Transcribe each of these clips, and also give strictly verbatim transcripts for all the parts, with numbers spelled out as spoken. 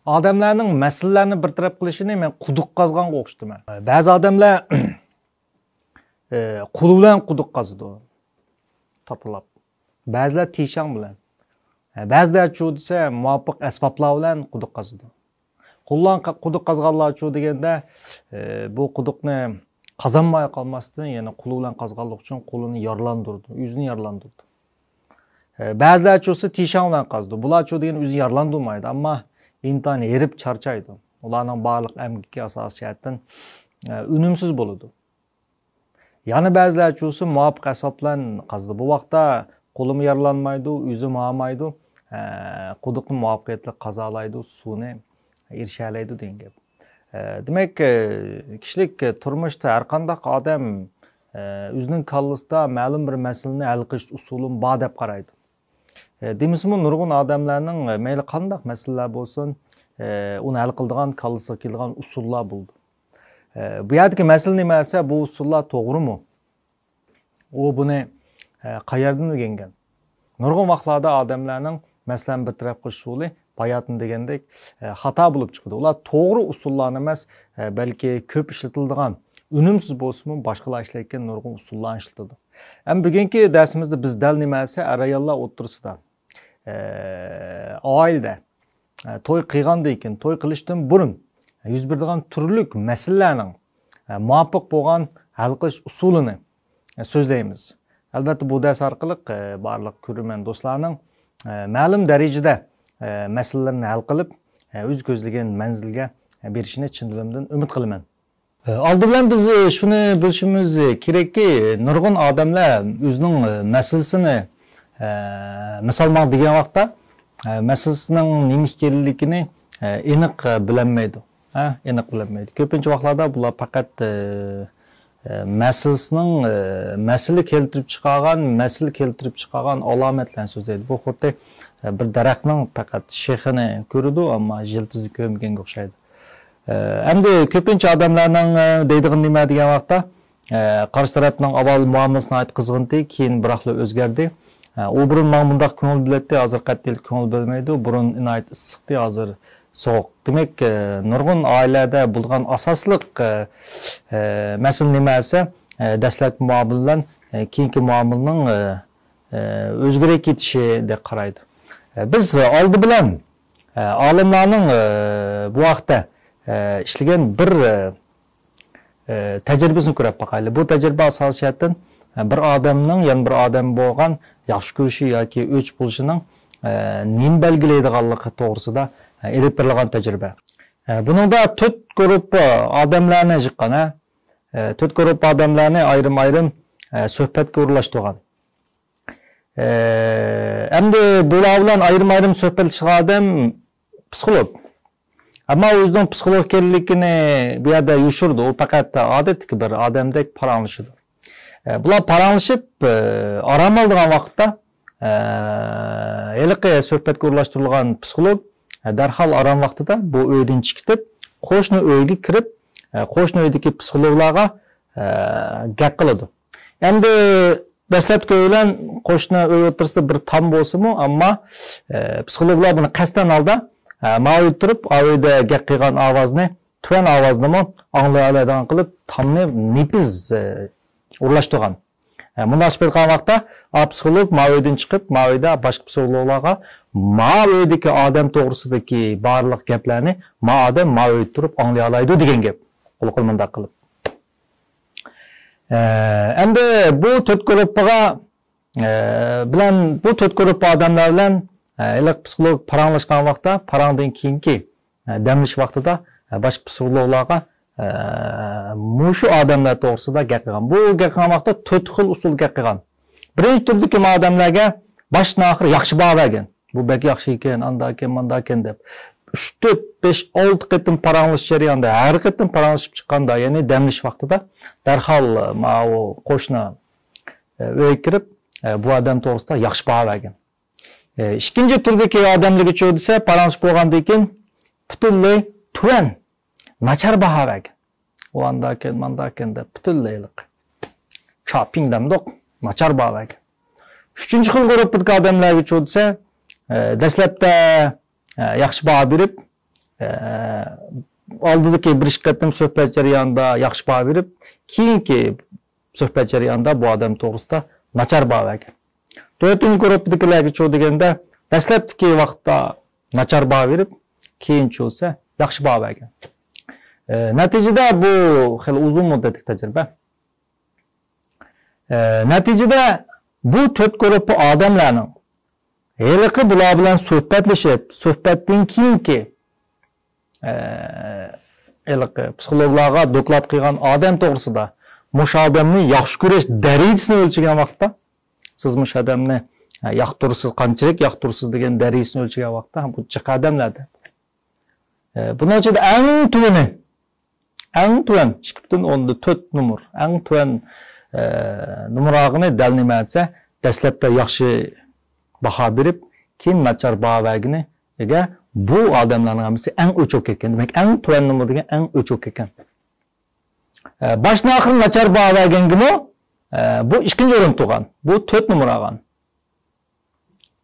ئادەملەرنىڭ مەسىلىلەرنى بىر تەرەپ قىلىشىنى مەن قۇدۇق قازغانغا ئوخشىتىمەن. بەزى ئادەملەر ئە، قولى بىلەن قۇدۇق قازىدۇ، تاتىلاپ. بەزىلەر تىشاڭ بىلەن. ئە، بەزىلەرچۇ دېسە، مۇۋاپىق ئەسۋابلار بىلەن قۇدۇق قازىدۇ. قوللان قا-، قۇدۇق قازغانلارچۇ دېگەندە، ئە، بۇ قۇدۇقنى قازانماي قالماستىن، يەنە قولى بىلەن قازغانلىقى ئۈچۈن قولىنى يارىلاندۇرىدۇ، ئۆزىنى يارىلاندۇرىدۇ. ئە، بەزىلەرچۇسى تىشاڭ بىلەن قازىدۇ. بۇلارچۇ دېگەن ئۆزىنى يارىلاندۇرمايدۇ، ئەمما ئىنتايىن ھېرىپ چارچايدۇ. ئۇلارنىڭ بارلىق ئەمگىكى ئاساسىي جەھەتتىن، ئە، ئۈنۈمسىز بولىدۇ. يەنە بەزىلەرچۇسى مۇۋاپىق ئەسۋاب بىلەن قازىدۇ. بۇ ۋاقىتتا قولىمۇ يارىلانمايدۇ، ئۆزىمۇ ھامايدۇ، ئە، قۇدۇقنى مۇۋەپپەقىيەتلىك قازالايدۇ، سۇنى ئېرىشەلەيدۇ دېگەن گەپ. ئە، دېمەك، ئە، كىشىلىك، ئە، تۇرمۇشتا ھەر قانداق ئادەم، ئە، ئۆزىنىڭ كاللىسىدا مەلۇم بىر مەسىلىنى ھەل قىلىش ئۇسۇلىمۇ بار دەپ قارايدۇ. ئە، دېمىسىمۇ نۇرغۇن ئادەملەرنىڭ، ئە، مەيلى قانداق مەسىلىلەر بولسۇن، ئە، ئۇنى ھەل قىلىدىغان كاللىسىغا كېلىدىغان ئۇسۇللار بولىدۇ. ئە، بۇ يەردىكى مەسىلە نېمە دېسە، بۇ ئۇسۇللار توغرىمۇ؟ ئۇ بۇنى، ئە، قەيەردىن ئۆگەنگەن؟ نۇرغۇن ۋاقىتلاردا ئادەملەرنىڭ مەسىلىنى بىر تەرەپ قىلىش ئۇسۇلى باياتىن دېگەندەك، ئە، خاتا بولۇپ چىقىدۇ. ئۇلار توغرا ئۇسۇللارنى ئەمەس، ئە، بەلكى كۆپ ئىشلىتىلىدىغان، ئۈنۈمسىز بولسىمۇ، باشقىلار ئىشلەتكەن نۇرغۇن ئۇسۇللارنى ئىشلىتىدۇ. ئەمما بۈگۈنكى دەرسىمىزدە بىز دەل نېمە دېسە، ئەر-ئاياللار ئوتتۇرىسىدا، ئە، ئائىلىدە، ئە، توي قىلغاندىن كېيىن، توي قىلىشتىن بۇرۇن يۈز بېرىدىغان تۈرلۈك مەسىلىلەرنىڭ، ئە، مۇۋاپىق بولغان ھەل قىلىش ئۇسۇلىنى، ئە، سۆزلەيمىز. ئەلۋەتتە، بۇ دەرس ئارقىلىق، ئە، بارلىق كۆرۈرمەن دوستلارنىڭ، ئە، مەلۇم دەرىجىدە، ئە، مەسىلىلىرىنى ھەل قىلىپ، ئە، ئۆزى كۆزلىگەن مەنزىلگە، ئە، بېرىشىنى چىن دىلىمدىن ئۈمىد قىلىمەن. ئالدى بىلەن بىز شۇنى بىلىشىمىز كېرەككى، نۇرغۇن ئادەملەر ئۆزىنىڭ مەسىلىسىنى، مىسال، ماڭا دېگەن ۋاقىتتا، مەسىلىسىنىڭ نېمە ئىكەنلىكىنى ئېنىق بىلەلمەيدۇ. ئېنىق بىلەلمەيدۇ. كۆپىنچە ۋاقىتلاردا بۇلار پەقەت مەسىلىسىنىڭ، مەسىلە كەلتۈرۈپ چىقارغان، مەسىلە كەلتۈرۈپ چىقارغان ئالامەتلەرنى سۆزلەيدۇ. بۇ خۇددى بىر دەرەخنىڭ پەقەت شېخىنى كۆرىدۇ، ئەمما يىلتىزىنى كۆرمىگەنگە ئوخشايدۇ. ئە، ئەمدى كۆپىنچە ئادەملەرنىڭ، ئە، دەيدىغىنى نېمە دېگەن ۋاقىتتا، ئە، قارشى تەرەپنىڭ ئاۋۋال مۇئامىلىسى ناھايىتى قىزغىنتى، كېيىن بىراقلا ئۆزگەردى. ئە، ئۇ بۇرۇن ماڭا مۇنداق كۆڭۈل بۆلەتتى، ھازىر قەتئىيلا كۆڭۈل بۆلمەيدۇ. بۇرۇن ناھايىتى ئىسسىقتى، ھازىر سوغۇق. دېمەك، ئە، نۇرغۇن ئائىلىلەردە بولىدىغان ئاساسلىق، ئە، ئە، مەسىلە نېمە دېسە، ئە، دەسلەپكى مۇئامىلە بىلەن، ئە، كېيىنكى مۇئامىلىنىڭ، ئە، ئە، ئۆزگىرىپ كېتىشىدەك قارايدۇ. ئە، بىز ئالدى بىلەن ئە، ئالىملارنىڭ، ئە، بۇ ھەقتە، ئە، ئىشلىگەن بىر، ئە، ئە، تەجرىبىسىنى كۆرۈپ باقايلى. بۇ تەجرىبە ئاساسىي جەھەتتىن، ئە، بىر ئادەمنىڭ يەنە بىر ئادەم بولغان ياخشى كۆرۈشى ياكى ئۆچ بولۇشىنىڭ، ئە، نېمە بەلگىلەيدىغانلىقى توغرىسىدا، ئە، ئېلىپ بېرىلغان تەجرىبە. ئە، بۇنىڭدا تۆت گۇرۇپپا ئادەملەرنى يىغقان، ھە؟ ئە، تۆت گۇرۇپپا ئادەملەرنى ئايرىم-ئايرىم، ئە، سۆھبەتكە ئورۇنلاشتۇرغان. ئە، ئەمدى بۇلار بىلەن ئايرىم-ئايرىم سۆھبەتلىشىدىغان ئادەم پسىخولوگ. ئەمما ئۇ ئۆزىنىڭ پسىخولوگ ئىكەنلىكىنى بۇ يەردە يوشۇرىدۇ. ئۇ پەقەت ئادەتتىكى بىر ئادەمدەك پاراڭلىشىدۇ. ئە، بۇلار پاراڭلىشىپ، ئە، ئارام ئالىدىغان ۋاقىتتا، ئە، ھېلىقى سۆھبەتكە ئورۇنلاشتۇرۇلغان پسىخولوگ، ئە، دەرھال ئارام ۋاقتىدا بۇ ئۆيدىن چىقىپ، قوشنا ئۆيگە كىرىپ، ئە، قوشنا ئۆيدىكى پسىخولوگلارغا، ئە، گەپ قىلىدۇ. ئەمدى دەسلەپكى ئۆي بىلەن قوشنا ئۆي ئوتتۇرىسىدا بىر تام بولسىمۇ، ئەمما، ئە، پسىخولوگلار بۇنى قەستەن ھالدا، ئە، ماۋۇ ئۆيدە تۇرۇپ، ئاۋۇ ئۆيدە گەپ قىلغان ئاۋازنى، تۆۋەن ئاۋازنىمۇ ئاڭلايالايدىغان قىلىپ، تامنى نېپىز، ئە، ئورۇنلاشتۇرغان. ئە، مۇنداق ئېلىپ ئېيتقان ۋاقىتتا، ئا پسىخولوگ ماۋۇ ئۆيدىن چىقىپ، ماۋۇ ئۆيدە باشقا پسىخولوگلارغا ماۋۇ ئۆيدىكى ئادەم توغرىسىدىكى بارلىق گەپلەرنى ما ئادەم ماۋۇ ئۆيدە تۇرۇپ ئاڭلىيالايدۇ دېگەن گەپ. قۇلىقىنى مۇنداق قىلىپ. ئە، ئەمدى بۇ تۆت گۇرۇپپىغا، ئە، بىلەن، بۇ تۆت گۇرۇپپا ئادەملەر بىلەن، ئە، ھېلىقى پسىخولوگ پاراڭلاشقان ۋاقىتتا، پاراڭدىن كېيىنكى، ئە، دەم ئېلىش ۋاقتىدا، ئە، باشقا پسىخولوگلارغا، ئە، مۇشۇ ئادەملەر توغرىسىدا گەپ قىلغان. بۇ گەپ قىلغان ۋاقىتتا تۆت خىل ئۇسۇلدا گەپ قىلغان. بىرىنچى تۈردىكى ئادەملەرگە باشتىن ئاخىر ياخشى باھا بەرگەن. بۇ بەك ياخشى ئىكەن، ئاندا ئىكەن، ماندا ئىكەن دەپ. ئۈچ، تۆت، بەش، ئالتە قېتىم پاراڭلىشىش جەريانىدا، ھەر قېتىم پاراڭلىشىپ چىققاندا، يەنى دەم ئېلىش ۋاقتىدا دەرھال، ماۋۇ قوشنا، ئۆيگە كىرىپ، بۇ ئادەم توغرىسىدا ياخشى باھا بەرگەن. ئىككىنچى تۈردىكى ئادەملەرگىچۇ دېسە، پاراڭلىشىپ بولغاندىن كېيىن پۈتۈنلەي تۆۋەن، ناچار باھا بەرگەن. ئۇ ئاندا ئىكەن، ماندا ئىكەن دەپ، پۈتۈنلەي ھېلىقى چاپىڭ دەمدۇق، ناچار باھا بەرگەن. ئۈچىنچى خىل گۇرۇپپىدىكى ئادەملەرگىچۇ دېسە، ئە، دەسلەپتە، ئە، ياخشى باھا بېرىپ، ئە، ئالدىدىكى بىر ئىككى قېتىم سۆھبەت جەريانىدا ياخشى باھا بېرىپ، كېيىنكى سۆھبەت جەريانىدا بۇ ئادەم توغرىسىدا ناچار باھا بەرگەن. تۆتىنچى گۇرۇپپىدىكىلەرگىچۇ دېگەندە، دەسلەپتىكى ۋاقىتتا ناچار باھا بېرىپ، كېيىنچۇ بولسا ياخشى باھا بەرگەن. ئە، نەتىجىدە بۇ خېلى ئۇزۇن مۇددەتلىك تەجرىبە. ئە، نەتىجىدە بۇ تۆت گۇرۇپپا ئادەملەرنىڭ ھېلىقى بۇلار بىلەن سۆھبەتلىشىپ، سۆھبەتتىن كېيىنكى، ئە، ھېلىقى پسىخولوگلارغا دوكلات قىلغان ئادەم توغرىسىدا مۇشۇ ئادەمنى ياخشى كۆرۈش دەرىجىسىنى ئۆلچىگەن ۋاقىتتا، سىز مۇشۇ ئادەمنى، ئە، ياقتۇرىسىز، قانچىلىك ياقتۇرىسىز دېگەن دەرىجىسىنى ئۆلچىگەن ۋاقىتتا، بۇ جىق ئادەملەر دەپ. ئە، بۇنىڭ ئىچىدە ئەڭ تۆۋىنى، ئەڭ تۆۋەن ئىككى پۈتۈن ئوندىن تۆت نومۇر، ئەڭ تۆۋەن، ئە، نومۇر ئالغىنى دەل نېمە دېسە، دەسلەپتە ياخشى باھا بېرىپ، كېيىن ناچار باھا بەرگىنىگە بۇ ئادەملەرنىڭ ھەممىسى ئەڭ ئۆچۈرۈپ كەتكەن. دېمەك، ئەڭ تۆۋەن نومۇر دېگەن ئەڭ ئۆچۈرۈپ كەتكەن. ئە، باشتىن ئاخىر ناچار باھا بەرگەنگىمۇ، ئە، بۇ ئىككىنچى ئورۇن تۇرغان. بۇ تۆت نومۇر ئالغان.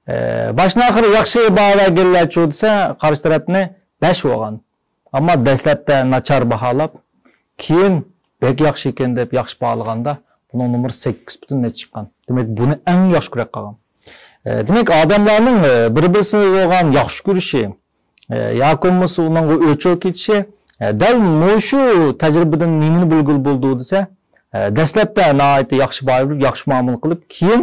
ئە، باشتىن ئاخىر ياخشى باھا بەرگەنلەرچۇ دېسە، قارشى تەرەپنى بەش بولغان. ئەمما دەسلەپتە ناچار باھالاپ، كېيىن بەك ياخشى ئىكەن دەپ ياخشى باھالىغاندا، بۇنىڭ نومۇرى سەككىز پۈتۈن نەچچە چىققان. دېمەك، بۇنى ئەڭ ياخشى كۆرۈپ قالغان. ئە، دېمەك، ئادەملەرنىڭ، ئە، بىر-بىرسىگە بولغان ياخشى كۆرۈشى، ئە، ياكى بولمىسا ئۇنىڭغا ئۆچۈرۈپ كېتىشى، ئە، دەل مۇشۇ تەجرىبىدىن نېمىنى بىلگىلى بولىدۇ دېسە، ئە، دەسلەپتە ناھايىتى ياخشى باھا بېرىپ، ياخشى مۇئامىلە قىلىپ، كېيىن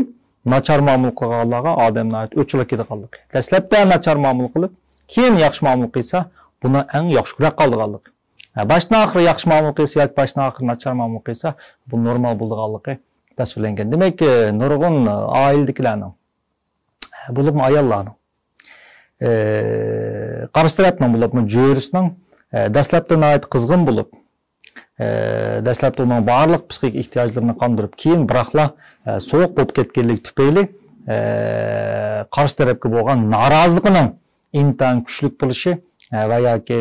ناچار مۇئامىلە قىلغانلارغا ئادەم ناھايىتى ئۆچ بولۇپ كېتىدىغانلىقى. دەسلەپتە ناچار مۇئامىلە قىلىپ، كېيىن ياخشى مۇئامىلە قىلسا، بۇنى ئەڭ ياخشى كۆرۈپ قالىدىغانلىقى. ھە، باشتىن ئاخىر ياخشى مۇئامىلە قىلسا ياكى باشتىن ئاخىر ناچار مۇئامىلە قىلسا، بۇ نورمال بولىدىغانلىقى تەسۋىرلەنگەن. دېمەك، نۇرغۇن ئائىلىدىكىلەرنىڭ، بولۇپمۇ ئاياللارنىڭ، ئى، قارشى تەرەپنىڭ، بولۇپمۇ جۆرىسىنىڭ، ئى، دەسلەپتە ناھايىتى قىزغىن بولۇپ، ئى، دەسلەپتە ئۇنىڭ بارلىق پسىخىك ئېھتىياجلىرىنى قاندۇرۇپ، كېيىن بىراقلا، ئى، سوغۇق بولۇپ كەتكەنلىكى تۈپەيلى، ئى، قارشى تەرەپكە بولغان نارازىلىقىنىڭ ئىنتايىن كۈچلۈك بولۇشى، ئى، ۋە ياكى،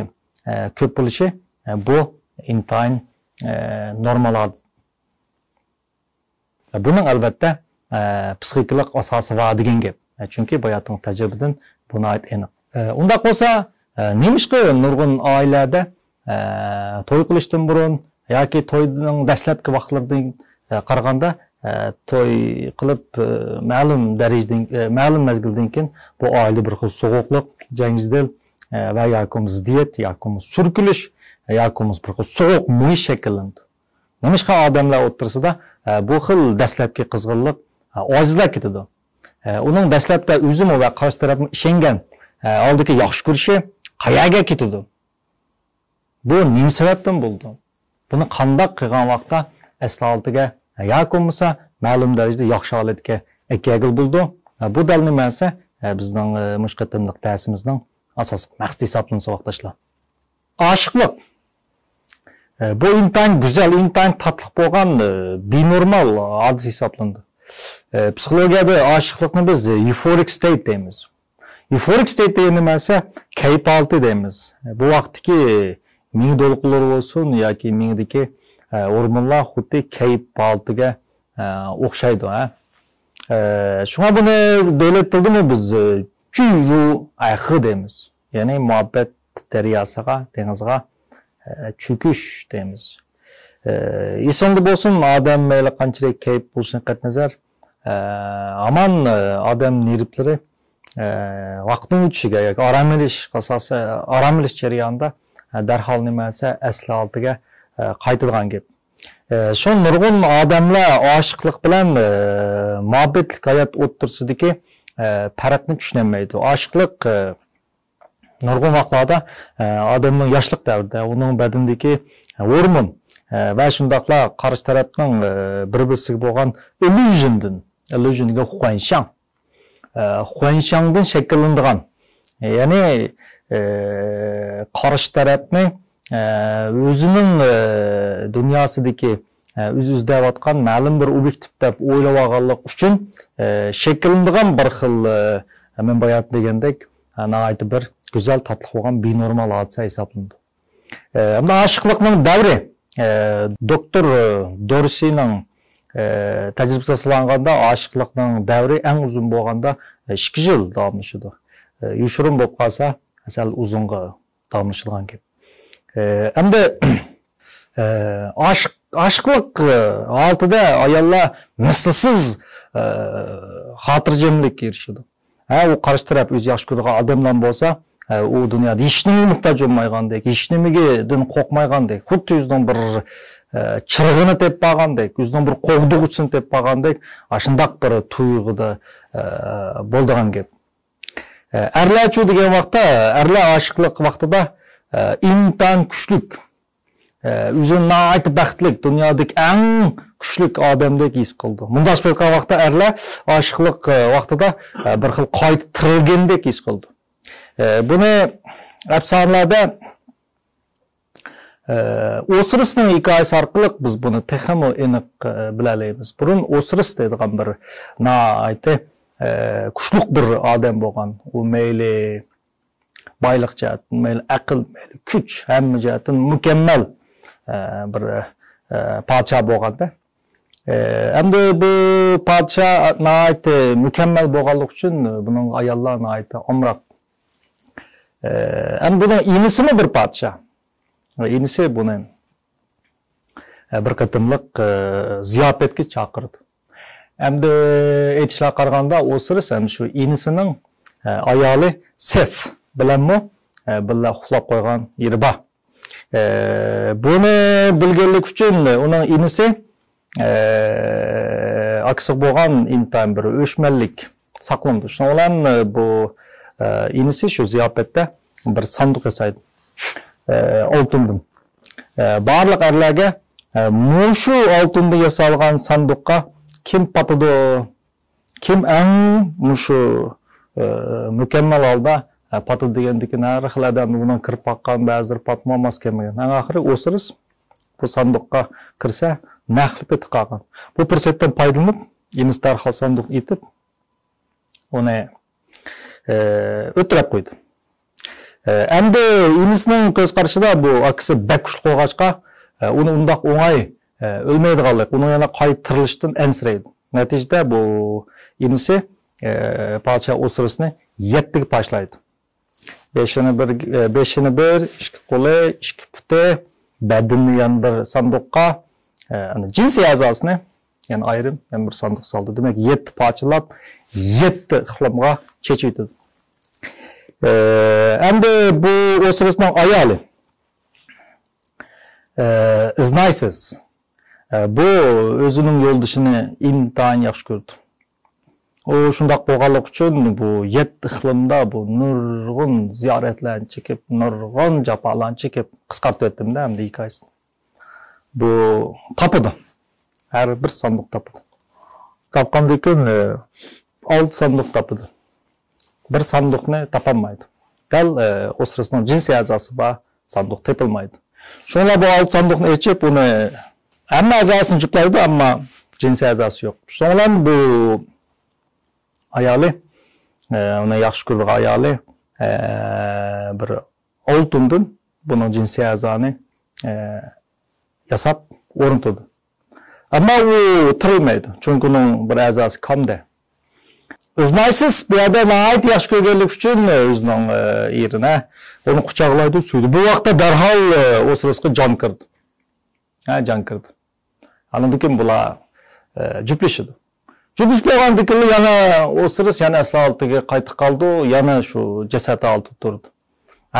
ئى، كۆپ بولۇشى، ئى، بۇ ئىنتايىن، ئى، نورمال ھادىسە. بۇنىڭ، ئەلۋەتتە، ئە، پسىخىكىلىق ئاساسى بار دېگەن گەپ. ئە، چۈنكى باياتىنقى تەجرىبىدىن بۇ ناھايىتى ئېنىق. ئە، ئۇنداق بولسا، ئە، نېمىشقا نۇرغۇن ئائىلىلەردە، ئە، توي قىلىشتىن بۇرۇن ياكى توينىڭ دەسلەپكى ۋاقىتلىرىدىن، ئە، قارىغاندا، ئە، توي قىلىپ، ئە، مەلۇم دەرىجىدىن، ئە، مەلۇم مەزگىلدىن كېيىن بۇ ئائىلىدە بىر خىل سوغۇقلۇق، جەڭ-جېدەل، ئە، ۋە ياكى بولمىسا زىددىيەت، ياكى بولمىسا سۈركىلىش، ياكى بولمىسا بىر خىل سوغۇق مۇھىت شەكىللىنىدۇ. نېمىشقا ئادەملەر ئوتتۇرىسىدا، ئە، بۇ خىل دەسلەپكى قىزغىنلىق، ئە، ئاجىزلاپ كېتىدۇ؟ ئە، ئۇنىڭ دەسلەپتە ئۆزىمۇ ۋە قارشى تەرەپمۇ ئىشەنگەن، ئە، ھالدىكى ياخشى كۆرۈشى قەيەرگە كېتىدۇ؟ بۇ نېمە سەۋەبتىن بولىدۇ؟ بۇنى قانداق قىلغان ۋاقىتتا ئەسلى ھالىتىگە، ئە، ياكى بولمىسا مەلۇم دەرىجىدە ياخشى ھالەتكە ئەكەلگىلى بولىدۇ؟ ئە، بۇ دەل نېمە دېسە، ئە، بىزنىڭ، ئە، مۇشۇ قېتىملىق دەرسىمىزنىڭ ئاساسلىق مەقسىتى ھېسابلىنىدۇ، ساۋاقداشلار. ئاشىقلىق. ئە، بۇ ئىنتايىن گۈزەل، ئىنتايىن تاتلىق بولغان، ئە، بىنورمال ھادىسە ھېسابلىنىدۇ. ئە، پسىخولوگىيەدە ئاشىقلىقنى بىز، ئە، يۇفورىك ستەيت دەيمىز. يۇفورىك ستەيت دېگەن نېمە دېسە، كەيپ ھالىتى دەيمىز. بۇ ۋاقىتتىكى مېڭە دولقۇنلىرى بولسۇن ياكى مېڭىدىكى، ئە، ھورمونلار خۇددى كەيپ ھالىتىگە، ئە، ئوخشايدۇ، ھە. ئە، شۇڭا بۇنى دۆلەت تىلىدىمۇ بىز، ئە، جۇيرۇ ئەخى دەيمىز. يەنى مۇھەببەت دەرياسىغا، دېڭىزغا، ئە، چۆكۈش دەيمىز. ئە، ئېسىڭدە بولسۇن، ئادەم مەيلى قانچىلىك كەيپ بولسۇن قەتئىينەزەر، ئە، ھامان، ئە، ئادەم نېرۋىلىرى، ئە، ۋاقىتنىڭ ئۆتۈشىگە ياكى ئارام ئېلىش ئاساسى، ئارام ئېلىش جەريانىدا، ئە، دەرھال نېمە دېسە ئەسلى ھالىتىگە، ئە، قايتىدىغان گەپ. ئە، شۇ نۇرغۇن ئادەملەر ئاشىقلىق بىلەن، ئە، مۇھەببەتلىك ھايات ئوتتۇرىسىدىكى، ئە، پەرقنى چۈشىنەلمەيدۇ. ئاشىقلىق، ئە، نۇرغۇن ۋاقىتلاردا، ئە، ئادەمنىڭ ياشلىق دەۋرىدە ئۇنىڭ بەدىنىدىكى ھورمون، ئە، ۋە شۇنداقلا قارشى تەرەپنىڭ، ئە، بىر-بىرسىگە بولغان ئىلليۇژندىن، ئىلليۇژن دېگەن خۇەنشاڭ، ئە، خۇەنشاڭدىن شەكىللىنىدىغان، يەنى، ئە، قارشى تەرەپنى، ئە، ئۆزىنىڭ، ئە، دۇنياسىدىكى، ئە، ئۆزى ئىزدەۋاتقان مەلۇم بىر ئوبيېكتىپ دەپ ئويلاۋالغانلىق ئۈچۈن، ئە، شەكىللىنىدىغان بىر خىل، ئە، مەن باياتىن دېگەندەك، ئە، ناھايىتى بىر گۈزەل، تاتلىق بولغان بىنورمال ھادىسە ھېسابلىنىدۇ. ئە، ئەمدى ئاشىقلىقنىڭ دەۋرى، ئە، دوكتور دورسىنىڭ، ئە، تەجرىبىسىگە ئاساسلانغاندا، ئاشىقلىقنىڭ دەۋرى ئەڭ ئۇزۇن بولغاندا، ئە، ئىككى يىل داۋاملىشىدۇ. ئە، يوشۇرۇن بولۇپ قالسا، سەل ئۇزۇنغا داۋاملىشىدىغان گەپ. ئە، ئەمدى، ئە، ئاشىق، ئاشىقلىق، ئە، ھالىتىدە ئاياللار مىسلىسىز، ئە، خاتىرجەملىككە ئېرىشىدۇ. ھە، ئۇ قارشى تەرەپ ئۆزى ياخشى كۆرىدىغان ئادەملەر بولسا، ئە، ئۇ دۇنيادا ھېچنېمىگە موھتاج بولمايغاندەك، ھېچنېمىگىدىن قورقمايغاندەك، خۇددى ئۆزىنىڭ بىر، ئە، چىرىغىنى تېپىپ بارغاندەك، ئۆزىنىڭ بىر قوغدىغۇچىسىنى تېپىپ بارغاندەك، ئاشۇنداق بىر تۇيغۇدا، ئە، بولىدىغان گەپ. ئە، ئەرلەرچۇ دېگەن ۋاقىتتا، ئەرلەر ئاشىقلىق ۋاقتىدا، ئە، ئىنتايىن كۈچلۈك، ئە، ئۆزىنى ناھايىتى بەختلىك، دۇنيادىكى ئەڭ كۈچلۈك ئادەمدەك ھېس قىلىدۇ. مۇنداق بولغان ۋاقىتتا ئەرلەر ئاشىقلىق، ئە، ۋاقتىدا، ئە، بىر خىل قايتا تىرىلگەندەك ھېس قىلىدۇ. ئە، بۇنى ئەپسانىلەردە ئە، ئوسىرىسنىڭ ھېكايىسى ئارقىلىق بىز بۇنى تېخىمۇ ئېنىق، ئە، بىلەلەيمىز. بۇرۇن ئوسىرىس دەيدىغان بىر ناھايىتى، ئە، كۈچلۈك بىر ئادەم بولغان. ئۇ مەيلى بايلىق جەھەتتىن، مەيلى ئەقىل، مەيلى كۈچ، ھەممە جەھەتتىن مۇكەممەل، ئە، بىر، ئە، پادىشاھ بولغاندا. ئە، ئەمدى بۇ پادىشاھ ناھايىتى مۇكەممەل بولغانلىقى ئۈچۈن بۇنىڭ ئاياللار ناھايىتى ئامراق. ئە، ئەمدى بۇنىڭ ئىنىسىمۇ بىر پادىشاھ. ئىنىسى بۇنى، ئە، بىر قېتىملىق، ئە، زىياپەتكە چاقىرىدۇ. ئەمدى ئېيتىشلارغا قارىغاندا، ئوسىرىس ھەم شۇ ئىنىسىنىڭ، ئە، ئايالى سېف بىلەنمۇ، ئە، بىللە ئۇخلاپ قويغان يېرى بار. ئە، بۇنى بىلگەنلىكى ئۈچۈن ئۇنىڭ ئىنىسى، ئە، ئاكىسىغا بولغان ئىنتايىن بىر ئۆچمەنلىك ساقلىنىدۇ. شۇنىڭ بىلەن، ئە، بۇ، ئە، ئىنىسى شۇ زىياپەتتە بىر ساندۇق ياسايدۇ. ئە، ئالتۇندىن. ئە، بارلىق ئەرلەرگە، ئە، مۇشۇ ئالتۇندىن ياسالغان ساندۇققا كىم پاتىدۇ؟ كىم ئەڭ مۇشۇ، ئە، مۇكەممەل ھالدا، ئە، پاتىدۇ دېگەندىكىن ھەر خىل ئادەم بۇنىڭ كىرىپ باققان، بەزىلىرى پاتمىغان، ماس كەلمىگەن. ئەڭ ئاخىرى ئوسىرىس بۇ ساندۇققا كىرسە، نەقلىپ پېتى قالغان. بۇ پۇرسەتتىن پايدىلىنىپ، ئىنىسى دەرھال ساندۇقنى ئېتىپ، ئۇنى، ئە، ئۆلتۈرۈپ قويدى. ئە، ئەمدى ئىنىسىنىڭ كۆز قارىشىدا بۇ ئاكىسى بەك كۈچلۈك بولغاچقا، ئە، ئۇنى ئۇنداق ئوڭاي، ئە، ئۆلمەيدىغانلىق، ئۇنىڭ يەنە قايتا تىرىلىشتىن ئەنسىرەيدۇ. نەتىجىدە بۇ ئىنىسى، ئە، پادىشاھ ئوسىرىسنى يەتتىگە پارچىلايدۇ. بېشىنى بىر، ئە، بېشىنى بىر، ئىككى قولى، ئىككى پۇتى، بەدىنىنى يەنە بىر ساندۇققا، ئە، ئەنە جىنسىي ئەزاسىنى يەنە ئايرىم، يەنە بىر ساندۇق سالدى. دېمەك، يەتتە پارچىلاپ، يەتتە ئىقلىمغا چېچىۋېتىدۇ. ئە، ئەمدى بۇ ئوسىرىسنىڭ ئايالى، ئە، ئىزنايسىز. ئە، بۇ ئۆزىنىڭ يولدىشىنى ئىنتايىن ياخشى كۆرىدۇ. ئۇ شۇنداق بولغانلىقى ئۈچۈن بۇ يەتتە ئىقلىمدا بۇ نۇرغۇن زىيارەتلەرنى چېكىپ، نۇرغۇن جاپالارنى چېكىپ، قىسقارتىۋەتتىم-دە ئەمدى ھېكايىسىنى. بۇ تاپىدۇ. ھەر بىر ساندۇق تاپىدۇ. تاپقاندىن كېيىن، ئە، ئالتە ساندۇق تاپىدۇ. بىر ساندۇقنى تاپالمايدۇ. دەل، ئە، ئوسىرىسنىڭ جىنسىي ئەزاسى بار ساندۇق تېپىلمايدۇ. شۇڭلار بۇ ئالتە ساندۇقنى ئېچىپ، ئۇنى ھەممە ئەزاسىنى جۈپلەيدۇ، ئەمما جىنسىي ئەزاسى يوق. شۇنىڭ بىلەن بۇ ئايالى، ئە، ئۇنى ياخشى كۆرىدىغان ئايالى، ئە، بىر ئالتۇندىن بۇنىڭ جىنسىي ئەزانى، ئە، ياساپ ئورنىتىدۇ. ئەمما ئۇ تىرىلمەيدۇ، چۈنكى ئۇنىڭ بىر ئەزاسى كامدە. ئىزنايسىز بۇ يەردە ناھايىتى ياخشى كۆرگەنلىكى ئۈچۈن ئۆزىنىڭ، ئە، ئېرىنى ئۇنى قۇچاقلايدۇ، سۆيىدۇ. بۇ ۋاقىتتا دەرھال، ئە، ئوسىرىسقا جان كىرىدۇ. ھە، جان كىرىدۇ. ئاندىن كېيىن بۇلار، ئە، جۈپلىشىدۇ. جۈپلىشىپ بولغاندىن كېيىن يەنە ئوسىرىس يەنە ئەسلى ھالىتىگە قايتىپ قالىدۇ، يەنە شۇ جەسەت ھالىتىدە تۇرىدۇ.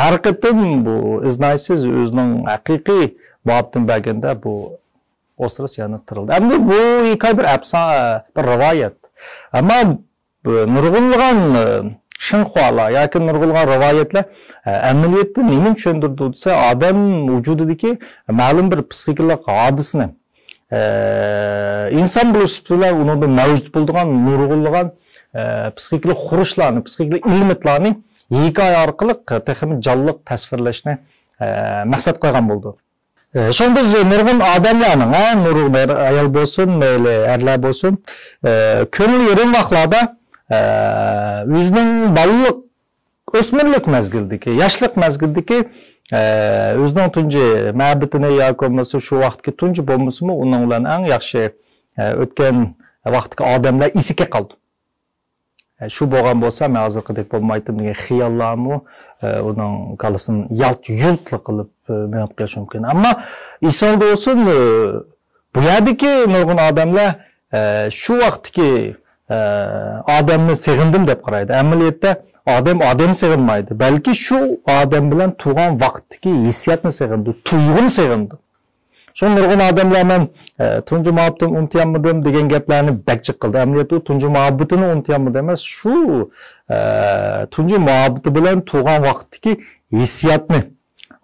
ھەر قېتىم بۇ ئىزنايسىز ئۆزىنىڭ ھەقىقىي مۇھەببىتىنى بەرگەندە بۇ ئوسىرىس يەنە تىرىلدى. ئەمدى بۇ ھېكايە بىر ئەپسانە، بىر رىۋايەت. ئەمما بۇ نۇرغۇنلىغان، ئە، شىنخۇالار ياكى نۇرغۇنلىغان رىۋايەتلەر، ئە، ئەمەلىيەتتە نېمىنى چۈشەندۈرىدۇ دېسە، ئادەم ۋۇجۇدىدىكى مەلۇم بىر پسىخىكىلىق ھادىسىنى، ئە، ئىنسان بولۇش سۈپىتى بىلەن ئۇنىڭدا مەۋجۇت بولىدىغان نۇرغۇنلىغان، ئە، پسىخىكىلىق خۇرۇچلارنى، پسىخىكىلىق ئېلېمېنتلارنى ھېكايە ئارقىلىق تېخىمۇ جانلىق تەسۋىرلەشنى، ئە، مەقسەت قىلغان بولىدۇ. ئە، شۇڭا بىز نۇرغۇن ئادەملەرنىڭ، ھە، نۇرغۇن ئايال بولسۇن، مەيلى ئەرلەر بولسۇن، ئە، كۆڭلى يېرىم ۋاقىتلاردا، ئە، ئۆزىنىڭ بالىلىق، ئۆسمۈرلۈك مەزگىلدىكى، ياشلىق مەزگىلدىكى، ئە، ئۆزىنىڭ تۇنجى مۇھەببىتىنى ياكى بولمىسا شۇ ۋاقىتتىكى تۇنجى بولمىسىمۇ ئۇنىڭ بىلەن ئەڭ ياخشى، ئە، ئۆتكەن ۋاقىتتىكى ئادەملەر ئېسىگە قالىدۇ. ئە، شۇ بولغان بولسا، مەن ھازىرقىدەك بولمايتتىم دېگەن خىياللارمۇ، ئە، ئۇنىڭ كاللىسىنى يالت-يۇلتلا قىلىپ، ئە، مېڭىپ قېلىشى مۇمكىن. ئەمما ئېسىڭدە بولسۇن، ئە، بۇ يەردىكى نۇرغۇن ئادەملەر، ئە، شۇ ۋاقىتتىكى، ئە، ئادەمنى سېغىندىم دەپ قارايدۇ. ئەمەلىيەتتە ئادەم ئادەمنى سېغىنمايدۇ، بەلكى شۇ ئادەم بىلەن تۇرغان ۋاقىتتىكى ھېسسىياتنى سېغىنىدۇ، تۇيغۇنى سېغىنىدۇ. شۇڭا نۇرغۇن ئادەملەر مەن، ئە، تۇنجى مۇھەببىتىمنى ئۇنتۇيالمىدىم دېگەن گەپلەرنى بەك جىق قىلدى. ئەمەلىيەتتە ئۇ تۇنجى مۇھەببىتىنى ئۇنتۇيالمىدى ئەمەس، شۇ، ئە، تۇنجى مۇھەببىتى بىلەن تۇرغان ۋاقىتتىكى ھېسسىياتنى،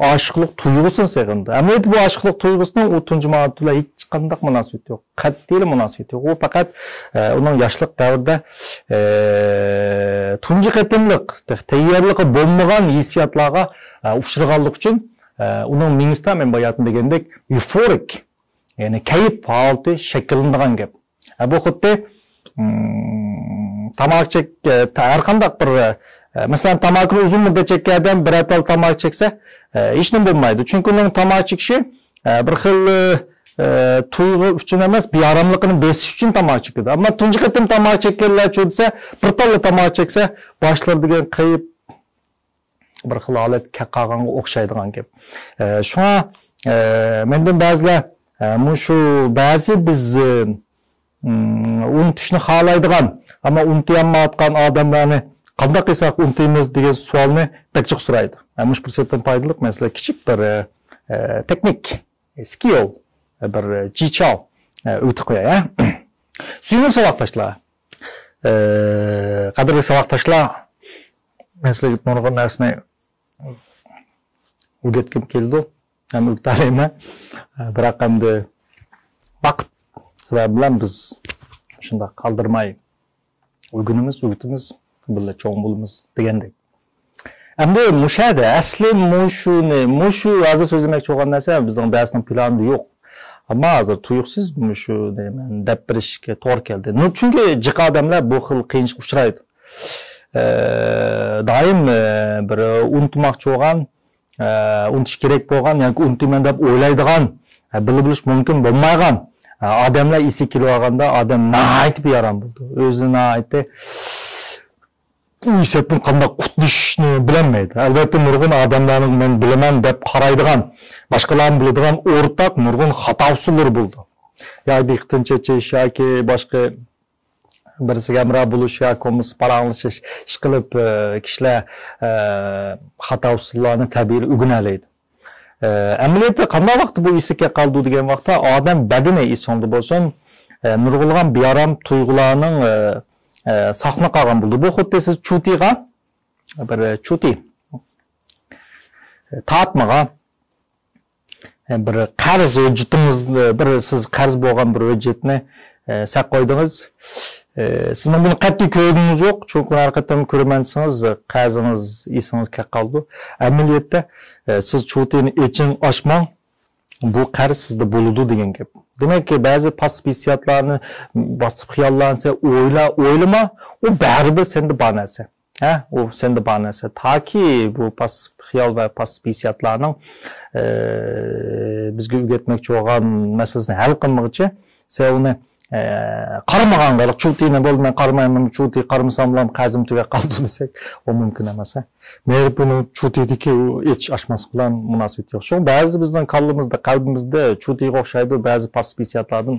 ئاشىقلىق تۇيغۇسىنى سېغىندى. ئەمەلىيەتتە بۇ ئاشىقلىق تۇيغۇسىنىڭ ئۇ تۇنجى مۇھەببىتى بىلەن ھېچقانداق مۇناسىۋىتى يوق. قەتئىيلا مۇناسىۋىتى يوق. ئۇ پەقەت، ئە، ئۇنىڭ ياشلىق دەۋرىدە، ئە، تۇنجى قېتىملىق، تېخى تەييارلىقى بولمىغان ھېسسىياتلارغا، ئە، ئۇچرىغانلىقى ئۈچۈن، ئە، ئۇنىڭ مېڭىسىدا مەن باياتىن دېگەندەك ئېيفورىك، يەنى كەيپ ھالىتى شەكىللىنىدىغان گەپ. ئە، بۇ خۇددى، ئىم، تاماكا چەك-، ئە، تا-، ھەر قانداق بىر، ئە، مەسىلەن، تاماكىنى ئۇزۇن مۇددەت چەككەن ئادەم بىرەر تال تاماكا چەكسە، ئە، ھېچنېمە بولمايدۇ. چۈنكى ئۇنىڭ تاماكا چېكىشى، ئە، بىر خىل، ئە، تۇيغۇ ئۈچۈن ئەمەس، بىئاراملىقىنى بېسىش ئۈچۈن تاماكا چېكىدۇ. ئەمما تۇنجى قېتىم تاماكا چەككەنلەرچۇ دېسە، بىر تاللا تاماكا چەكسە، باشلىرى دېگەن قېيىپ، بىر خىل ھالەت كەپ قالغانغا ئوخشايدىغان گەپ. ئە، شۇڭا، ئە، مەندىن بەزىلەر، ئە، مۇشۇ بەزى بىز، ئە، ئۇنتۇشنى خالايدىغان، ئەمما ئۇنتۇيالمايۋاتقان ئادەملەرنى قانداق قىلساق ئۇنتۇيمىز دېگەن سوئالنى بەك جىق سورايدۇ. مەن مۇشۇ پۇرسەتتىن پايدىلىنىپ، مەن سىلەرگە كىچىك بىر، ئە، تېكنىك، سكىل، بىر جىچاۋ، ئە، ئۆگىتىپ قوياي، ھە؟ سۆيۈملۈك ساۋاقداشلار، ئە، قەدىرلىك ساۋاقداشلار، مەن سىلەرگە نۇرغۇن نەرسىنى ئۆگەتكۈم كېلىدۇ، ھەم ئۆگىتەلەيمەن. بىراق ئەمدى ۋاقىت سەۋەبى بىلەن بىز شۇنداق قالدۇرماي ئۆگىنىمىز، ئۆگىتىمىز، بىللە چوڭ بولىمىز دېگەندەك. ئەمدى مۇشۇ يەردە ئەسلى مۇشۇنى، مۇشۇ ھازىر سۆزلىمەكچى بولغان نەرسە بىزنىڭ دەرسنىڭ پىلانىدا يوق. ئەمما ھازىر تۇيۇقسىز مۇشۇنى مەن دەپ بېرىشكە توغرا كەلدى. نۇ-، چۈنكى جىق ئادەملەر بۇ خىل قىيىنچىلىققا ئۇچرايدۇ. ئە، دائىم، ئە، بىر ئۇنتۇماقچى بولغان، ئە، ئۇنتۇش كېرەك بولغان ياكى ئۇنتۇيمەن دەپ ئويلايدىغان، ئە، بىلە بولۇش مۇمكىن بولمايدىغان، ئە، ئادەملەر ئېسىگە كېلىۋالغاندا ئادەم ناھايىتى بىئارام بولىدۇ. ئۆزىنى ناھايىتى ئۇ ھېسسىياتتىن قانداق قۇتۇلۇشنى بىلەلمەيدۇ. ئەلۋەتتە، نۇرغۇن ئادەملەرنىڭ مەن بىلىمەن دەپ قارايدىغان، باشقىلارمۇ بىلىدىغان ئورتاق نۇرغۇن خاتا ئۇسۇللىرى بولىدۇ. يا دىققىتىنى چېچىش ياكى باشقا بىرسىگە ھەمراھ بولۇش ياكى بولمىسا پاراڭلىشىش، ئىشقىلىپ، ئە، كىشىلەر، ئە، خاتا ئۇسۇللارنى تەبىئىي ئۆگىنەلەيدۇ. ئە، ئەمەلىيەتتە قانداق ۋاقىتتا بۇ ئېسىگە كەلدى دېگەن ۋاقىتتا ئادەم بەدىنى ئېسىڭدە بولسۇن، ئە، نۇرغۇنلىغان بىئارام تۇيغۇلارنىڭ، ئە، ئە، ساقلىنىپ قالغان بولىدۇ. بۇ خۇددى سىز چۇتىغا، بىر چۇتى، ئە، تارتمىغا، بىر قەرز ھۆججىتىڭىزنى، بىر سىز قەرز بولغان بىر ھۆججەتنى، ئە، ساقلاپ قويدىڭىز. ئە، سىزنىڭ بۇنى قەتئىي كۆرگىنىڭىز يوق، چۈنكى ھەر قېتىم كۆرىمەن دېسىڭىز، قەرزىڭىز ئېسىڭىز كەپ قالىدۇ. ئەمەلىيەتتە، ئە، سىز چۇتىنى ئېچىڭ، ئاچماڭ، بۇ قەرز سىزدە بولىدۇ دېگەن گەپ. دېمەك، بەزى پاسسىپ ھېسسىياتلارنى، پاسسىپ خىياللارنى سەن ئويلا، ئويلىما، ئۇ بەرىبىر سەندە بار نەرسە. ھە، ئۇ سەندە بار نەرسە. تاكى بۇ پاسسىپ خىيال ۋە پاسسىپ ھېسسىياتلارنىڭ، ئە، بىزگە ئۆگەتمەكچى بولغان مەسىلىسىنى ھەل قىلمىغۇچە، سەن ئۇنى، ئە، قارىمىغانغا، چۇتىنى بولدى، مەن قارىمايمەن، چۇتى قارىمىساملا قەرزىم تۈگەپ قالىدۇ دېسەك، ئۇ مۇمكىن ئەمەس، ھە. مەيلى بۇنى چۇتىدىكى ئۇ ئېچىش ئاچماسلىق بىلەن مۇناسىۋىتى يوق. شۇڭا بەزى بىزنىڭ كاللىمىزدا، قەلبىمىزدە چۇتىگە ئوخشايدۇ، بەزى پاسسىپ ھېسسىياتلاردىن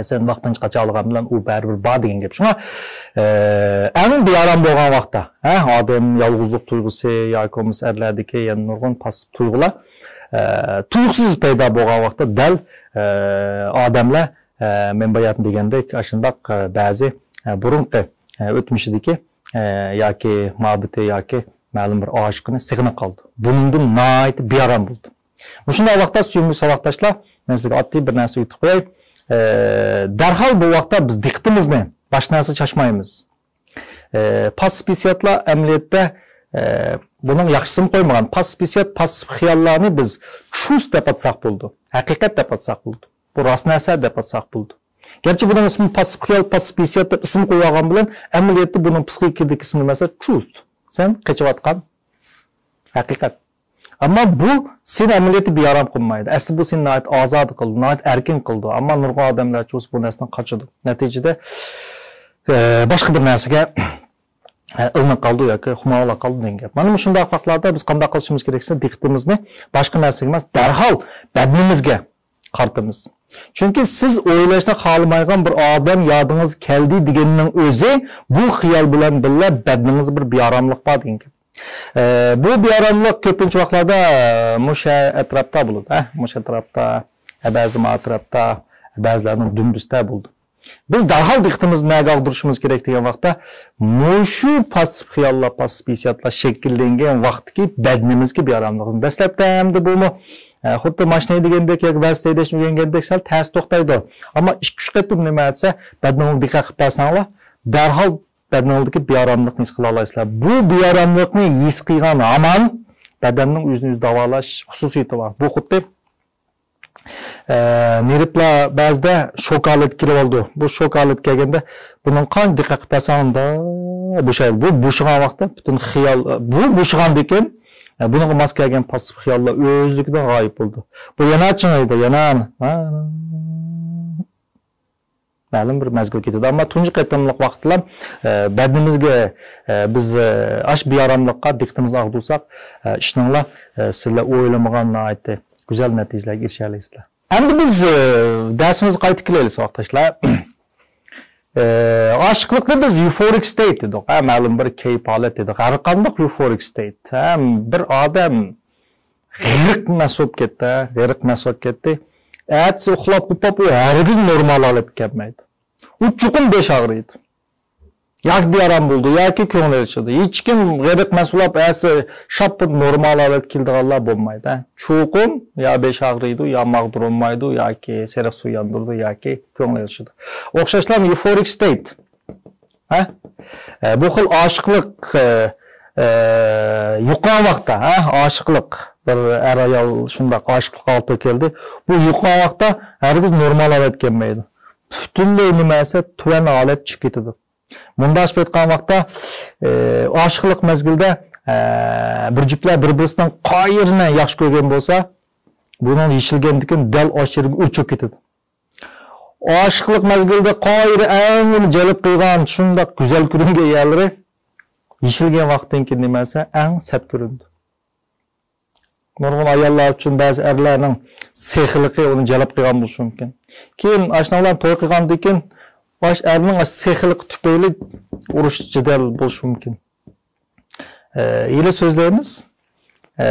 سەن ۋاقتىنچە قاچالىغان بىلەن ئۇ بەرىبىر بار دېگەن گەپ. شۇڭا، ئە، ئەڭ بىئارام بولغان ۋاقىتتا، ھە، ئادەم يالغۇزلۇق تۇيغۇسى ياكى بولمىسا ئەرلەردىكى يەنە نۇرغۇن پاسسىپ تۇيغۇلار، ئە، تۇيۇقسىز پەيدا بولغان ۋاقىتتا دەل، ئە، ئادەملەر، ئە، مەن باياتىن دېگەندەك ئاشۇنداق، ئە، بەزى، ئە، بۇرۇنقى، ئە، ئۆتمۈشىدىكى، ئە، ياكى مۇھەببىتى ياكى مەلۇم بىر ئاشىقىنى سېغىنىپ قالىدۇ. بۇنىڭدىن ناھايىتى بىئارام بولىدۇ. مۇشۇنداق ۋاقىتتا سۆيۈملۈك ساۋاقداشلار، مەن سىزگە ئاددىي بىر نەرسە ئۆگىتىپ قوياي. ئە، دەرھال بۇ ۋاقىتتا بىز دىققىتىمىزنى باشقا نەرسىگە چاچمايمىز. ئە، پاسسىپ ھېسسىياتلار ئەمەلىيەتتە، ئە، بۇنىڭ ياخشىسىنى قويمىغان. پاسسىپ ھېسسىيات، پاسسىپ خىياللارنى بىز تروس دەپ ئاتىساق بولىدۇ. ھەقىقەت دەپ ئاتىساق بولىدۇ. بۇ راست نەرسە دەپ ئاتىساق بولىدۇ. گەرچە بۇنىڭ ئىسمى پاسسىپ خىيال، پاسسىپ ھېسسىيات دەپ ئىسىم قويۇۋالغان بىلەن، ئەمەلىيەتتە بۇنىڭ پسىخىكىدىكى ئىسمى مەسىلەن تروس. سەن قېچىۋاتقان ھەقىقەت. ئەمما بۇ سېنى ئەمەلىيەتتە بىئارام قىلمايدۇ. ئەسلى بۇ سېنى ناھايىتى ئازادە قىلىدۇ، ناھايىتى ئەركىن قىلىدۇ. ئەمما نۇرغۇن ئادەملەر چۇسا بۇ نەرسىدىن قاچىدۇ. نەتىجىدە، ئە، باشقا بىر نەرسىگە، ئە، ئىلىنىپ قالىدۇ ياكى خۇمارلاپ قالىدۇ دېگەن گەپ. مانا مۇشۇنداق ۋاقىتلاردا بىز قانداق قىلىشىمىز كېرەك دېسە، دىققىتىمىزنى باشقا نەرسىگە ئەمەس، دەرھال بەدىنىمىزگە قارىتىمىز. چۈنكى سىز ئويلاشنى خالىمايدىغان بىر ئادەم يادىڭىزغا كەلدى دېگەننىڭ ئۆزى، بۇ خىيال بىلەن بىللە بەدىنىڭىزدە بىر بىئاراملىق بار دېگەن گەپ. ئە، بۇ بىئاراملىق كۆپىنچە ۋاقىتلاردا مۇشۇ ئەتراپتا بولىدۇ. ھە، مۇشۇ ئەتراپتا، بەزىدە ما ئەتراپتا، بەزىلەرنىڭ دۈمبىسىدە بولىدۇ. بىز دەرھال دىققىتىمىزنى نەگە ئاغدۇرۇشىمىز كېرەك دېگەن ۋاقىتتا، مۇشۇ پاسسىپ خىياللار، پاسسىپ ھېسسىياتلار شەكىللەنگەن ۋاقىتتىكى بەدىنىمىزگە بىئاراملىقنى دەسلەپتە ئەمدى بۇمۇ، ئە، خۇددى ماشىنا ھەيدىگەندەك ياكى ۋەلسە ھەيدەشنى ئۆگەنگەندەك سەل تەس توختايدۇ. ئەمما ئىككى-ئۈچ قېتىم نېمە دېسە، بەدىنىڭىزگە دىققەت قىلىپ بەرسەڭلار، دەرھال بەدىنىڭىزدىكى بىئاراملىقنى ھېس قىلالايسىلەر. بۇ بىئاراملىقنى ھېس قىلغان ھامان بەدەننىڭ ئۆزىنى ئۆزى داۋالاش خۇسۇسىيىتى بار. بۇ خۇددى ئە، نېرۋىلار بەزىدە شوك ھالەتكە كىرىۋالىدۇ. بۇ شوك ھالەتكە كەلگەندە بۇنىڭ قانچە دىققەت قىلىپ بەرسەڭ، ئۇنداق بوشايدۇ. بۇ بوشىغان ۋاقىتتا پۈتۈن خىيال، بۇ بوشىغاندىن كېيىن، ئە، بۇنىڭغا ماس كەلگەن پاسسىپ خىياللار ئۆزلۈكىدىن غايىب بولىدۇ. بۇ يەنە چىڭىيدۇ، يەنە مەلۇم بىر مەزگىل كېتىدۇ. ئەمما تۇنجى قېتىملىق ۋاقىتلا، ئە، بەدىنىمىزگە، ئە، بىز، ئە، ئاش بىئاراملىققا دىققىتىمىزنى ئاغدۇرساق، ئە، ئىشنىڭلا، ئە، سىلەر ئويلىمىغان ناھايىتى گۈزەل نەتىجىلەرگە ئېرىشەلەيسىلەر. ئەمدى بىز، ئە، دەرسىمىزگە قايتىپ كېلەيلى، ساۋاقداشلار. ئە، ئاشىقلىقنى بىز يۇفورىك ستەيت دېدۇق، ھە، مەلۇم بىر كەيپ ھالەت دېدۇق. ھەر قانداق يۇفورىك ستەيت، ھە، بىر ئادەم غېرىق مەست بولۇپ كەتتى، ھە، غېرىق مەست بولۇپ كەتتى. ئەتىسى ئۇخلاپ قوپاپ، ئۇ ھەرگىز نورمال ھالەتكە كەلمەيدۇ. ئۇ چوقۇم بېشى ئاغرىيدۇ. ياكى بىئارام بولىدۇ، ياكى كۆڭلى ئېچىلىدۇ. ھېچكىم غېرىق مەست بولاپ، ئەتىسى شاپپىدە نورمال ھالەتكە كېلىدىغانلار بولمايدۇ، ھە. چوقۇم يا بېشى ئاغرىيدۇ، يا ماغدۇرۇلمايدۇ، ياكى سېرىق سۇ ياندۇرىدۇ، ياكى كۆڭلى ئېچىلىدۇ. ئوخشاشلا يۇفورىك ستەيت. ھە؟ ئە، بۇ خىل ئاشىقلىق، ئە، ئە، يوقىغان ۋاقىتتا، ھە؟ ئاشىقلىق، بىر ئەر-ئايال شۇنداق ئاشىقلىق ھالىتىگە كەلدى. بۇ يوقىغان ۋاقىتتا ھەرگىز نورمال ھالەتكە كەلمەيدۇ. پۈتۈنلەي نېمە دېسە، تۆۋەن ھالەت چۈشۈپ كېتىدۇ. مۇنداقچە ئېيتقان ۋاقىتتا، ئە، ئاشىقلىق مەزگىلىدە، ئە، بىر جۈپلەر بىر-بىرسىنىڭ قايىرىنى ياخشى كۆرگەن بولسا، بۇنىڭ يېشىلگەندىن كېيىن دەل ئاشۇ يەرگە ئۆچۈپ كېتىدۇ. ئاشىقلىق مەزگىلىدە قايىل ئەڭ جەلپ قىلغان شۇنداق گۈزەل كۆرۈنگەن يەرلىرى يېشىلگەن ۋاقىتتىن كېيىن نېمە دېسە ئەڭ سەت كۆرۈنىدۇ. نۇرغۇن ئاياللار ئۈچۈن بەزى ئەرلەرنىڭ سېخىلىقى ئۇنى جەلپ قىلغان بولۇشى مۇمكىن. كېيىن ئاشۇنىڭ بىلەن توي قىلغاندىن كېيىن ئاشۇ ئەرنىڭ ئاشۇ سېخىلىقى تۈپەيلى ئۇرۇش جېدەل بولۇشى مۇمكىن. ئە، ھېلى سۆزلەيمىز. ئە،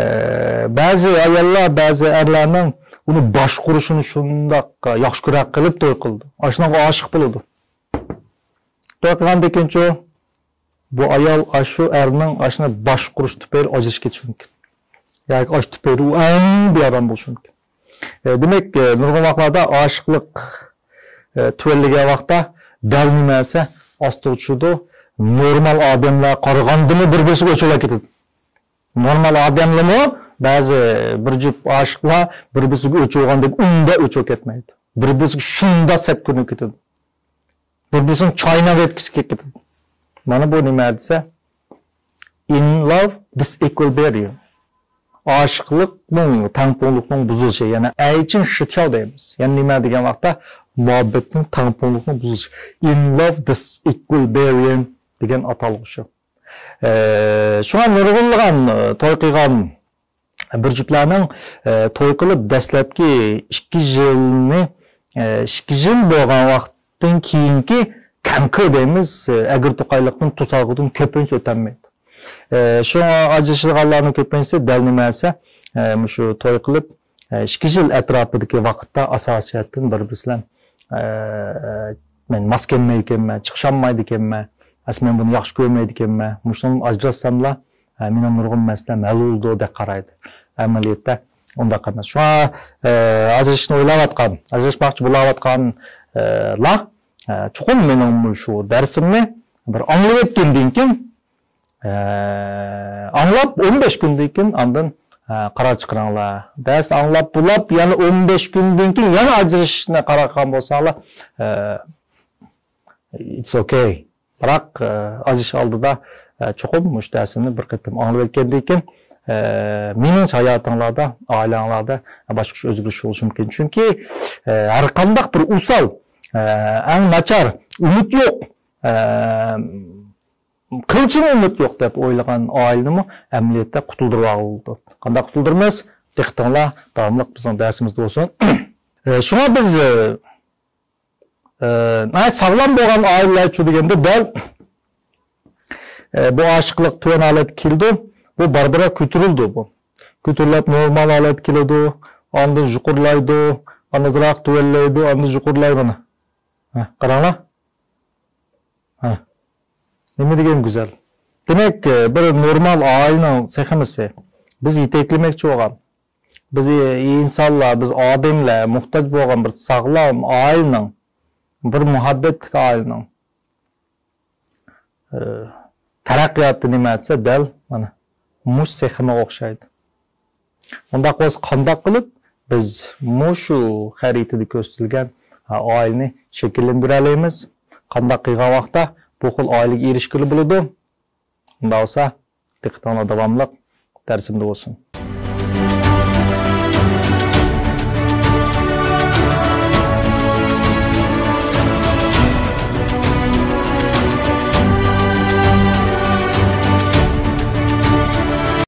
بەزى ئاياللار، بەزى ئەرلەرنىڭ ئۇنى باشقۇرۇشىنى شۇنداق ياخشى كۆرۈپ قېلىپ توي قىلىدۇ. ئاشۇنىڭغا ئاشىق بولىدۇ. توي قىلغاندىن كېيىنچۇ، بۇ ئايال ئاشۇ ئەرنىڭ ئاشۇنى باشقۇرۇش تۈپەيلى ئاجرىشىپ كېتىشى مۇمكىن. ياكى ئاشۇ تۈپەيلى ئۇ ئەڭ بىئارام بولۇشى مۇمكىن. ئە، دېمەك، ئە، نۇرغۇن ۋاقىتلاردا ئاشىقلىق، ئە، تۆۋەنلىگەن ۋاقىتتا دەل نېمە دېسە ئاستىغا چۈشىدۇ. نورمال ئادەملەر قارىغاندىمۇ بىر-بىرسىگە ئۆچۈۋېلىپ كېتىدۇ. نورمال ئادەملىمۇ بەزى بىر جۈپ ئاشىقلار بىر-بىرسىگە ئۆچۈۋالغاندەك ئۇنداق ئۆچۈپ كەتمەيدۇ. بىر-بىرسىگە شۇنداق سەت كۆرۈنۈپ كېتىدۇ. بىر-بىرسىنى چايناپ ئۆتكۈسى كېلىپ كېتىدۇ. مانا بۇ نېمە دېسە، in love disequilibrium. ئاشىقلىقنىڭ، تەڭپۇڭلۇقنىڭ بۇزۇلۇشى، يەنى ئەيچىن شىتياۋ دەيمىز. يەنى نېمە دېگەن ۋاقىتتا، مۇھەببەتنىڭ، تەڭپۇڭلۇقنىڭ بۇزۇلۇشى. In love disequilibrium دېگەن ئاتالغۇ شۇ. ئە، شۇڭا نۇرغۇنلىغان، ئە، توي قىلغان بىر جۈپلەرنىڭ، ئە، توي قىلىپ دەسلەپكى ئىككى يىلنى، ئە، ئىككى يىل بولغان ۋاقىتتىن كېيىنكى كەمكىر دەيمىز، ئە، ئەگرى توقايلىقتىن، توسالغۇدىن كۆپىنچىسى ئۆتەلمەيدۇ. ئە، شۇڭا ئاجرىشىدىغانلارنىڭ كۆپىنچىسى دەل نېمە دېسە، ئە، مۇشۇ توي قىلىپ، ئە، ئىككى يىل ئەتراپىدىكى ۋاقىتتا ئاساسىي جەھەتتىن بىر-بىرسى بىلەن، ئە، مەن ماس كەلمەيدىكەنمەن، چىقىشالمايدىكەنمەن، ئەسلى مەن بۇنى ياخشى كۆرمەيدىكەنمەن، مۇشۇنىڭدىن ئاجراشساملا، ئە، مېنىڭ نۇرغۇن مەسىلەم ھەل بولىدۇ دەپ قارايدۇ. ئەمەلىيەتتە ئۇنداق ئەمەس. شۇڭا، ئە، ئاجرىشىشنى ئويلاۋاتقان، ئاجراشماقچى بولاۋاتقان، ئە، لار، ئە، چوقۇم مېنىڭ مۇشۇ دەرسىمنى بىر ئاڭلىۋەتكەندىن كېيىن، ئە، ئاڭلاپ ئون بەش كۈندىن كېيىن ئاندىن، ئە، قارار چىقىرىڭلار. دەرس ئاڭلاپ بولاپ يەنە ئون بەش كۈندىن كېيىن يەنە ئاجرىشىشنى قارار قىلغان بولساڭلار، ئە، it's okay. بىراق، ئە، ئاجرىشىش ئالدىدا، ئە، چوقۇم مۇشۇ دەرسىمنى بىر قېتىم ئاڭلىۋەتكەندىن كېيىن، ئە، مېنىڭچە ھاياتىڭلاردا، ئائىلەڭلاردا باشقىچە ئۆزگىرىش بولۇشى مۇمكىن. چۈنكى، ئە، ھەر قانداق بىر ئۇسال، ئە، ئەڭ ناچار، ئۈمىد يوق، ئە، قىلچىمۇ ئۈمىد يوق دەپ ئويلىغان ئائىلىنىمۇ ئەمەلىيەتتە قۇتۇلدۇرۇۋالغىلى بولىدۇ. قانداق قۇتۇلدۇرىمىز؟ دىققىتىڭلار داۋاملىق بىزنىڭ دەرسىمىزدە بولسۇن. ئە، شۇڭا بىز، ئە، ئە، ناھايىتى ساغلام بولغان ئائىلىلەرچۇ دېگەندە دەل، ئە، بۇ ئاشىقلىق تۆۋەن ھالەتكە كېلىدۇ. بۇ بارا-بارا كۆتۈرۈلىدۇ بۇ. كۆتۈرۈلۈپ نورمال ھالەتكە كېلىدۇ. ئاندىن يۇقىرىلايدۇ. ئاندىن ئازراق تۆۋەنلەيدۇ. ئاندىن يۇقىرىلايدۇ. مانا. ھە، قاراڭلار. ھە. نېمە دېگەن گۈزەل. دېمەك، بىر نورمال ئائىلىنىڭ سخېمىسى. بىز يېتەكلىمەكچى بولغان. بىز ئىنسانلار، بىز ئادەملەر موھتاج بولغان بىر ساغلام ئائىلىنىڭ، بىر مۇھەببەتلىك ئائىلىنىڭ، ئى، تەرەققىياتى نېمە دېسە، دەل مانا مۇشۇ سخېمىغا ئوخشايدۇ. ئۇنداق بولسا قانداق قىلىپ بىز مۇشۇ خەرىتىدە كۆرسىتىلگەن، ھە، ئائىلىنى شەكىللەندۈرەلەيمىز؟ قانداق قىلغان ۋاقىتتا بۇ خىل ئائىلىگە ئېرىشكىلى بولىدۇ؟ ئۇنداق بولسا دىققىتىڭلار داۋاملىق دەرسىمدە بولسۇن.